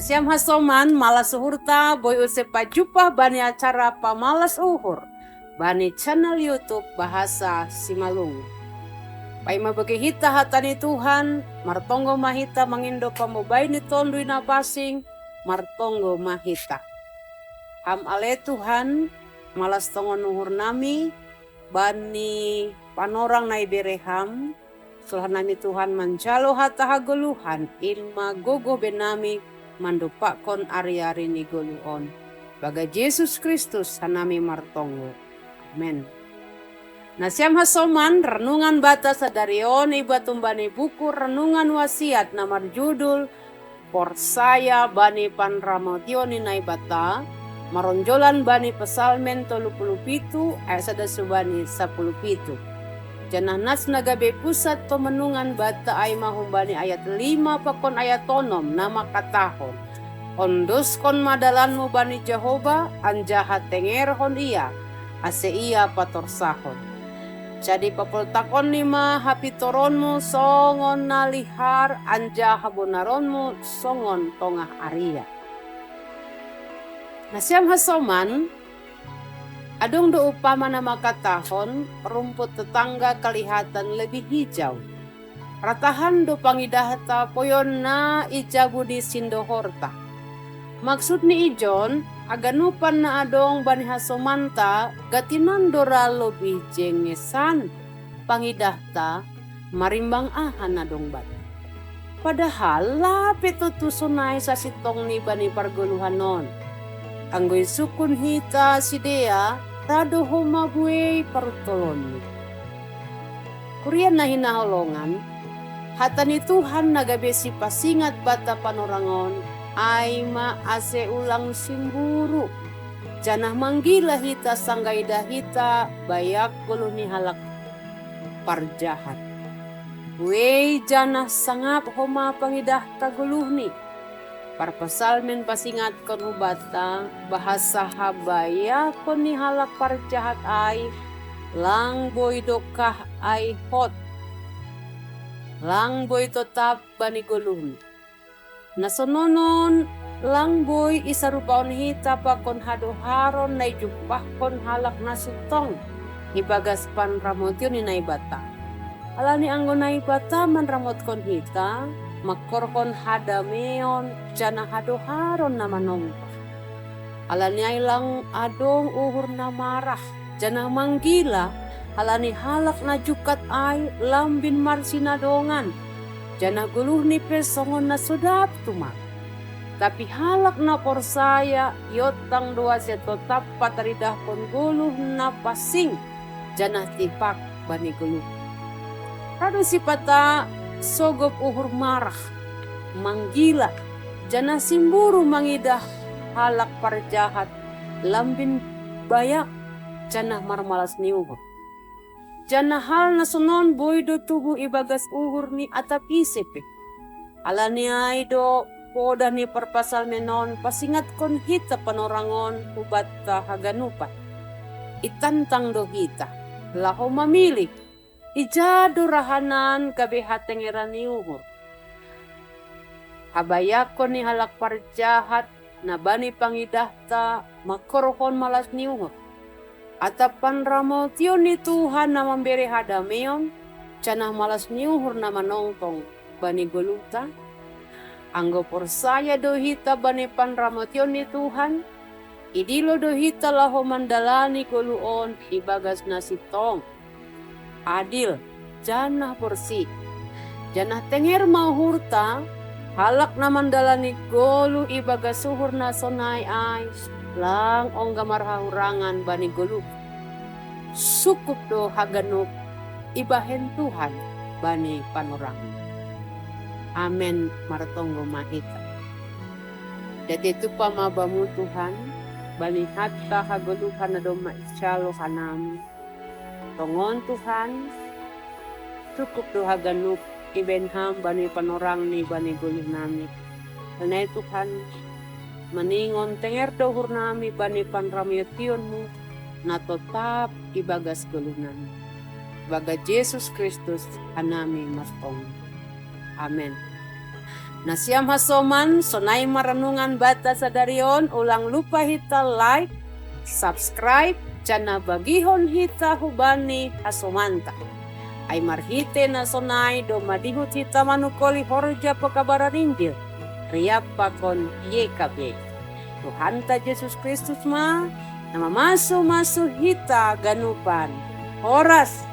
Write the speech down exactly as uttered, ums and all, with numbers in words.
Siam hasoman, malas uhurta, boi use pajumpa bani acara pamalas uhur bani channel YouTube Bahasa Simalungun. Paima bage hita hata ni Tuhan, martonggo ma hita mangindo pambabaen ni Tonduy Napansing, martonggo ma hita. Ham ale Tuhan, malas tongon uhurnami bani panorang na ibere Ham, solah nami Tuhan manjalo hata hagoluhan, in ma gogoh bennami mandompakkon ari-ari ni goluh on. Ibagas Jesus Kristus hanami martonggo. Amen. Nasiam hasoman, renungan banta sadari on ibuat humbani buku Renungan Wasiat na marjudul Porsaya bani Panramotion ni Naibata, maronjolan bani Psalmen tolu puluh pitu ayat sada subani sapuluh pitu. Janah nas na gabe pusat pemenungan banta ai ma humbani ayat lima pakon ayat onom na mangkatahon: Ondoskon ma dalanmu bani Jahowa, anjaha tengerhon Ia, ase Ia patorsahon. Jadi papoltakonni ma hapintoronmu songon na lihar, anjaha habonaronmu songon tongah aria. Nasiam hasoman, adong do umpama na mangkatahon, rumput tetangga kelihatan lebih hijau. Ratahan do pangidahta poyon na i jabu ni sindohorta. Maksud ni ijon, haganupan na adong bani hasomanta, gatinan do ra lebih jengesan pangidahta marimbang aha na dong banta. Padahal lape tontu sonai sasintongni bani pargoluhan on. Anggo isungkun hita sidea, ra do homa buei paruntolonni. Kuria na hinaholongan, hata ni Tuhan na gabe sipasingat banta panorang on, ai ma ase ulang simburu, janah manggila hita sanggah idah hita bayak goluh ni halak parjahat. Buei janah sangap homa pangidahta goluhni. Parpsalmen pasingatkon hubanta, bahasa habayakon ni halak parjahat ai, lang boi dokah ai hot, lang boi totap bani goluhni. Na sonon on, lang boi isarupaon hita pakon hadoharon na ijumpahkon halak na sintong ibagas panramotion ni Naibata. Halani anggo Naibata manramotkon hita, mangkorhon hadameon janah hadoharon na manongtong. Halani ai lang adong uhur na marah, janah manggila, halani halak na jungkat ai lambin marsinadongan, janah goluhni pe songon na so dap tumang. Tapi halak na porsaya iontang do ase totap pataridahkon goluh na pansing, janah tipak bani goluh. Ra do sipata sogop uhur marah, manggila, janah simburu mangidah halak parjahat lambin bayak, janah marmalas ni uhur. Janah hal na sonon boi do tubuh ibagas uhur ni atap ise pe. Halani ai do podah ni parpsalmen on pasingatkon hita panorang on hubanta haganupan. Itantang do hita laho mamilih, ija do ra hanan gabe hatengeran ni uhur. Habayakon ni halak parjahat na bani pangidahta mangkorhon malas ni uhur, atap panramotion ni Tuhan na mambere hadameon, janah malas ni uhur na manongtong bani goluhta? Anggo porsaya do hita bani panramotion ni Tuhan, idilo do hita laho mandalani goluh on ibagas na sintong, adil, janah borsih. Janah tenger ma uhurta, halak na mandalani goluh ibagas uhur na sonai ai, lang ongga marhahurangan bani goluh. Sungkup do haganup ibahen Tuhan bani panorangni. Amen. Martonggo ma hita. Jadi tupa ma Bamu Tuhan, bani hata hagoluhan na domma ijalo hanami. Tongon Tuhan, sungkup do haganup ibahen Ham bani panorangni bani goluhnami. Halani ai Tuhan, maningon tenger do uhurnami bani panramotionMu na totap ibagas goluhnami. Ibagas Jesus Kristus hanami martonggo. Amen. Nasiam hasoman, sonai ma ranungan bata sadari on, ulang lupa hita like, subscribe, janah bagihon hita hubani hasomanta. Ai marhitei na sonai do madihut hita manungkoli horja pekabaran Injil, riap pakon Y K B. Tuhanta Jesus Kristus ma na mamasu-masu hita ganupan. Horas.